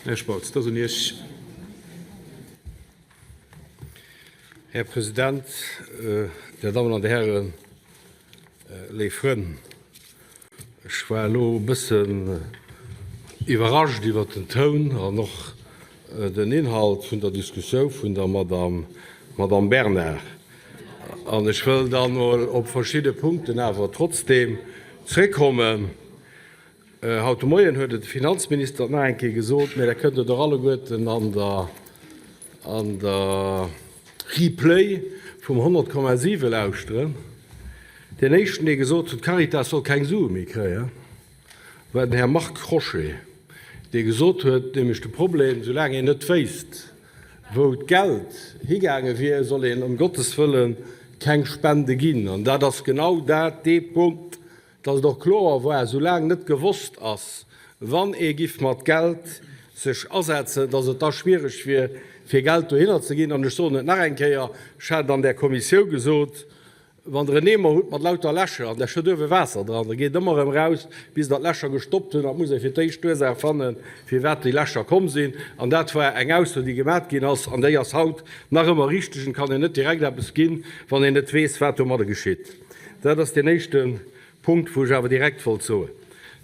Här Spautz, et ass un Iech. Här President, Dir Dammen an Dir Hären, léif Frënn, ech war elo e bëssen iwwerrascht iwwert den Toun an och den Inhalt vun der Diskussioun vun der Madamm Bernard. An ech wëll dann emol op verschidde Punkten awer trotzdeem zréckkommen. Haut de Moien huet et de Finanzminister nach eng Kéier gesot, mä dat kënnt Der och alleguerten an der an der Replay vum 100,7 lauschteren. Deen éischten, dee gesot huet, d'Caritas soll keng Sue méi kréien, war den Här Marc Crochet, dee gesot huet, nämlech de Problem, soulaang een net wéisst, wou d'Geld higaange wier, soll een ëm Gottes Wëlle keng Spende ginn. An dat ass genau dat, dee Punkt, Dass et och kloer war, soulaang net gewosst ass, wann ee giff mat Geld sech asetzen, dass et da schwiereg wier, fir Geld dohinner ze ginn. An ech soen et nach eng Kéier, ech hat et an där Kommissioun gesot, Wann Der en Eemer hutt mat lauter Lächer an Der schëtt uewe Waasser dran, da geet et ëmmer erëm eraus, bis Der d'Lächer gestoppt hutt. An et muss ee fir d'éischt d'Ursaach fannen, firwat déi Lächer komm sinn. An dat war eng Ausso, déi gemat ginn ass, an déi ass haut nach ëmmer richteg. Et kann een net direkt eppes ginn, wann een net weess, wat domadder geschitt. Dat ass deen éischte Punkt, wou ech awer direkt wollt soen,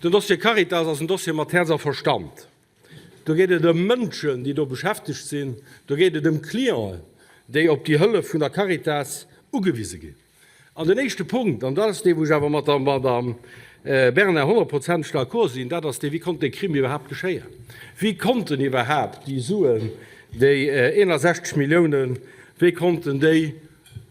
Den Dossier Caritas ass en Dossier mat Häerz a Verstand. Do geet et ëm Mënschen, déi do beschäftegt sinn. Do geet et ëm Clienten, déi op déi Hëllef vun der Caritas ugewise ginn. An den éischte Punkt, an dat ass dee, wou ech awer mat der Madamm Bernard honnertprozenteg d'accord sinn, dat ass dee, Wéi konnt dee Crime iwwerhaapt geschéien? Wéi konnten iwwerhaapt déi Suen, déi 61 Milliounen, wéi konnten déi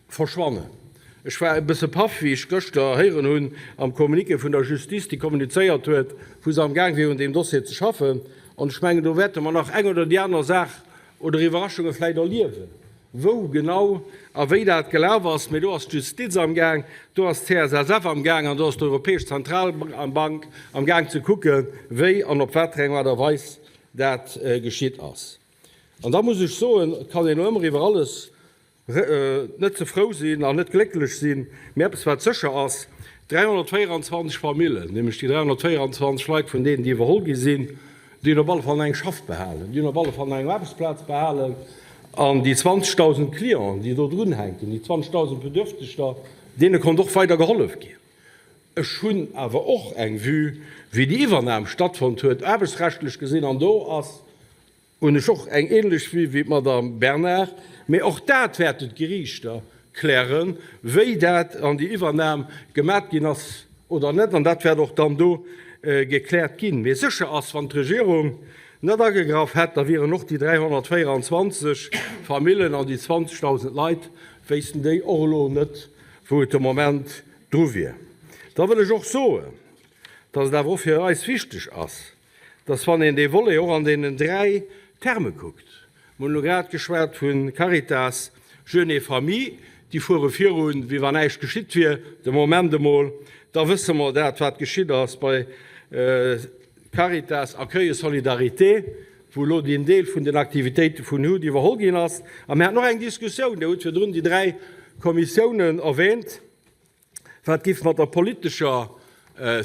Verschwannen. Ech war e bësse paff, wéi ech gëschter héieren hunn am Communiqué vun der Justice, déi kommunizéiert huet, wou se amgaang wier un deem Dossier ze schaffen. An ech mengen, do wäerte mer nach eng oder déi aner Saach oder Iwwerraschunge vläicht erliewen, wou genau a wéi dat gelaf ass. Mee do ass d'Justiz amgaang, do ass d'CSSF amgaang an do ass d'Europäesch Zentralbank amgaang ze kucken, wéi an op wat fir eng Aart a Weis dat geschitt ass. An da muss ech soen, et kann een elo ëmmer iwwer alles Net ze frou sinn an net glécklech sinn, mee eppes wat sécher ass, 324 Famillen, nämlech déi 324 Leit vun deenen déi iwwerholl gi sinn, déi hunn op alle Fall nach eng Schaff behalen, déi hunn op alle Fall nach eng Aarbechtsplaz behalen an déi 20.000 Clienten, déi do drun hänken, déi 20.000 Bedürfteger, deene konnt och weider gehollef ginn. Ech hunn awer och eng Vue, wéi déi Iwwernam stattfonnt huet, aarbechtsrechtlech gesinn, an do ass Hunn ech och eng ähnlech Vue wéi d'Madame Bernard, mee och dat wäerten d'Geriichter klären, wéi dat an déi Iwwernam gemat ginn ass oder net, an dat wäert och dann do gekläert ginn. Mee sécher ass, wann d'Regierung net agegraff hätt, da wieren och déi 324 Famillen an déi 20.000 Leit, wéissten déi och elo net, wou et de Moment dru wier. Da wëll ech och soen, dass et awer och fir eis wichteg ass, dass wann een dee Volet och an deenen dräi Terme kuckt, mer hunn elo grad geschwat vu Caritas, Jeunes et Familles, déi fuere virun, wéi wann näischt geschitt wier, de Moment emol, da wësse mer dat, wat geschitt ass bei Caritas Accueil et Solidarité, wou elo deen Deel vun den Aktivitéite vun hut iwwerholl ginn ass. A mir haten och eng Diskussioun, Dir hutt virdrun déi dräi Kommissiounen erwähnt, Wat géif mat der politescher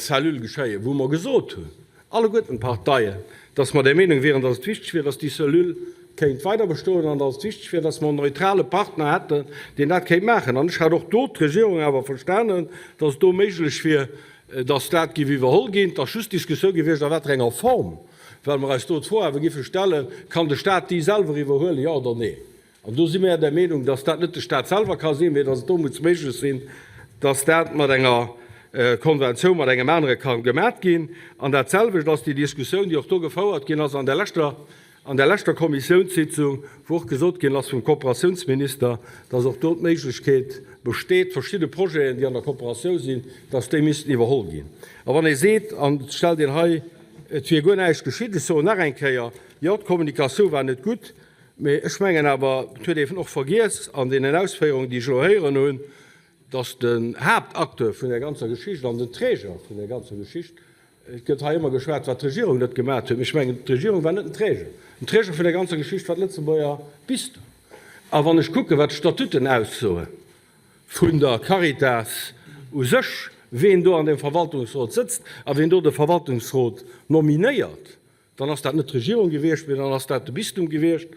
Cellule geschéien, wou mer gesot hunn, alleguerten d'Parteien, dass mer der Meenung wieren, dass et wichteg wier, dass déi Cellule kéint weiderbestoen an dass et wichteg wier, dass mer en neutrale Partner hätten, deen dat kéint maachen. An ech hat och do d'Regierung awer verstanen, dass et do méiglech wier, dass dat géif iwwerholl ginn. Et ass just d'Diskussioun gewiescht, a wat fir enger Form, well mer eis do d'Fro awer géife stellen, Kann de Stat déi selwer iwwerhuelen, jo oder nee? An do si mir der Meenung, dass dat net de Stat selwer ka sinn, mee dass et do muss méiglech sinn, dass dat mat enger Konventioun mat engem anere ka gemat ginn. An dat selwecht ass déi Diskussioun, déi och do gefouert ginn ass an der leschter, an der leschter Kommissiounssitzung, wou och gesot ginn ass vum Kooperatiounsminister, dass och do d'Méiglechkeet besteet, verschidde Projeten, déi an der Kooperatioun sinn, dass déi missten iwwerholl ginn. A wann ee seet, an et stellt een hei, et wier guer näischt geschitt, ech soen nach eng Kéier, jo, d'Kommunikatioun war net gutt, Mee ech mengen awer, et huet een och vergiess an deenen Ausféierungen, déi ech elo héieren hunn, dass den Haaptacteur vun där ganzer Geschicht an den Träger vun där ganzer Geschicht, et gëtt hei ëmmer geschwat, wat d'Regierung net gemaat huet, mee ech mengen, d'Regierung war net den Träger, den Träger vun där ganzer Geschicht war d'Lëtzebuerger Bistum. A wann ech kucken, wat d'Statuten aussoe vun der Caritas u sech, ween do an deem Verwaltungsrot sëtzt a ween do de Verwaltungsrot nominéiert. Dann ass dat net d'Regierung gewiescht, mee dann ass dat de Bistum gewiescht.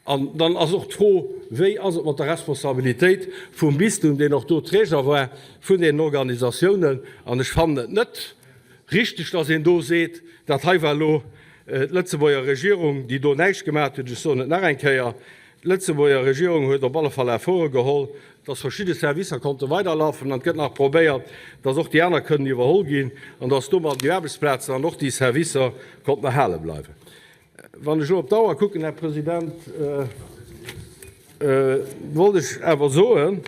An dann ass och d'Fro, Wéi ass et mat der Responsabilitéit vum Bistum, deen och do Träger war vun deenen Organisatiounen? An ech fannen et net richteg, dass een do seet, dat hei war elo d'Lëtzebuerger Regierung, déi do näischt gemaach huet. Ech soen et nach eng Kéier, D'Lëtzebuerger Regierung huet op alle Fall Efforte geholl, dass verschidde Servicer konnte weiderlafen an et gëtt nach probéiert, dass och déi aner kënnen iwwerholl ginn an dass domat déi Aarbechtsplazen an och déi Servicer konnten erhale bleiwen. Wann ech elo op d'Auer kucken, Här President, wollt ech awer soen,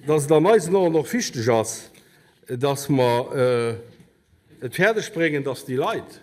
dass et an eisen Aen och wichteg ass, dass mer et fäerdegbréngen, dass déi Leit,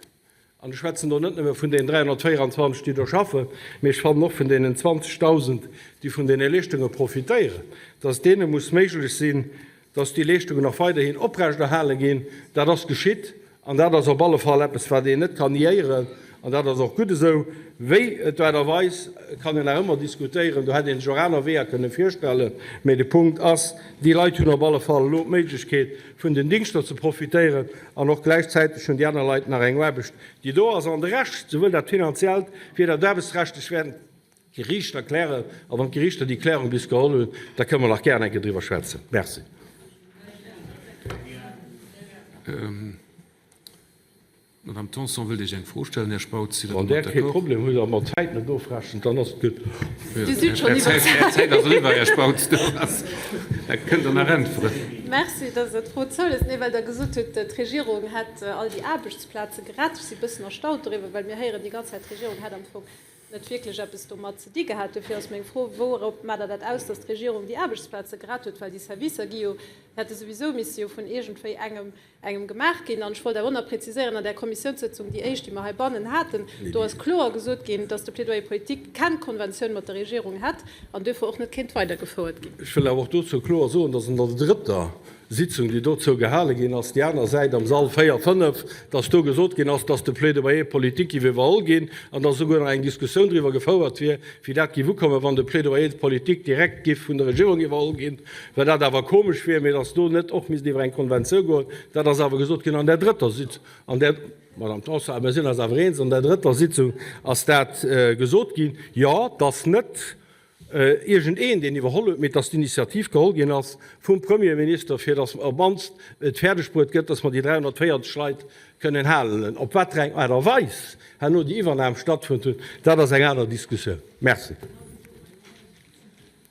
an ech schwätzen do net nëmme vun deenen 324, déi do schaffen, mee ech fannen och vun deenen 20.000, déi vun deene Leeschtunge profitéieren, dass et deene muss méiglech sinn, dass déi Leeschtungen och weiderhin oprechterhale ginn. Dat ass geschitt an dat ass op alle Fall eppes, wat een net kann niéieren an dat ass och gutt esou. Wéi d'Aart a Weis kann een nach ëmmer diskutéieren, do hätt ee sech och aner Weeër kënne virstellen, mee de Punkt ass, déi Leit hunn op alle Fall elo d'Méiglechkeet, vun den Dingschter ze profitéieren an och gläichzäiteg hunn déi aner Leit nach eng Aarbecht, déi do ass. An de Rescht, souwuel dat Finanziellt wéi dat Aarbechtsrechtlech, wäerten d'Geriichter klären. A wann d'Geriichter déi Klärung bis geholl hunn, da kënne mer nach gären eng Kéier driwwer schwätzen. Merci. D'Madame Tanson wëllt Iech eng Fro stellen, Här Spautz. Sidd Der Wann domat Der kee d'accord? Problem hutt a mer d'Zäit net ofrechent, dann ass et gutt. Dir sidd schonn Är iwwer Zäit, Är Zäit ass eriwwer, Här Spautz. Do ass, da kënnt Der nach äntweren. Merci, dass Der d'Fro zouloosst. Nee, well Der gesot hutt, d'Regierung hätt all déi Aarbechtsplaze gerett. Ech si e bëssen erstaunt doriwwer, well mir héieren déi ganz Zäit, d'Regierung hätt am Fong net wierklech eppes domat ze di gehat. Dofir ass meng Fro, Wouerop maacht Der dat aus, datt d'Regierung déi Aarbechtsplaze gerett huet? Well déi Servicer gi jo, hätte souwisou misse jo vun iergendwéi engem engem gemaach ginn. An ech wollt awer och nach präziséieren, An där Kommissiounssëtzung, déi éischt, déi mer heibannen haten, do ass kloer gesot ginn, datt de Plaidoyer politique keng Konventioun mat der Regierung hätt an duerfir och net kéint weidergefouert ginn. Ech wëll awer och dozou kloer soen, datt an der drëtter Sitzung, déi dozou gehale ginn ass, déi aner Säit am Sall 4, 5, dass do gesot ginn ass, dass de Plaidoyer politique géif iwwerholl ginn an dass esouguer nach eng Diskussioun driwwer gefouert wier, wéi dat géif ukommen, wann de Plaidoyer politique direkt géif vun der Regierung iwwerholl ginn, well dat awer komesch wier, mee dass do net och misst iwwer eng Konventioun goen. Dat ass awer gesot ginn an där drëtter Sitzung, an där, Madame Tanson, mir sinn eis awer eens, an där drëtter Sitzung ass dat gesot ginn, jo, dass net iergendeen, deen iwwerholl huet, mee dass d'Initiativ geholl ginn ass vum Premierminister, fir dass op d'mannst et fäerdegbruet gëtt, dass mer déi 340 Leit kënnen halen. Op wat fir eng Aart a Weis herno déi Iwwernam stattfonnt huet, dat ass eng aner Diskussioun. Merci.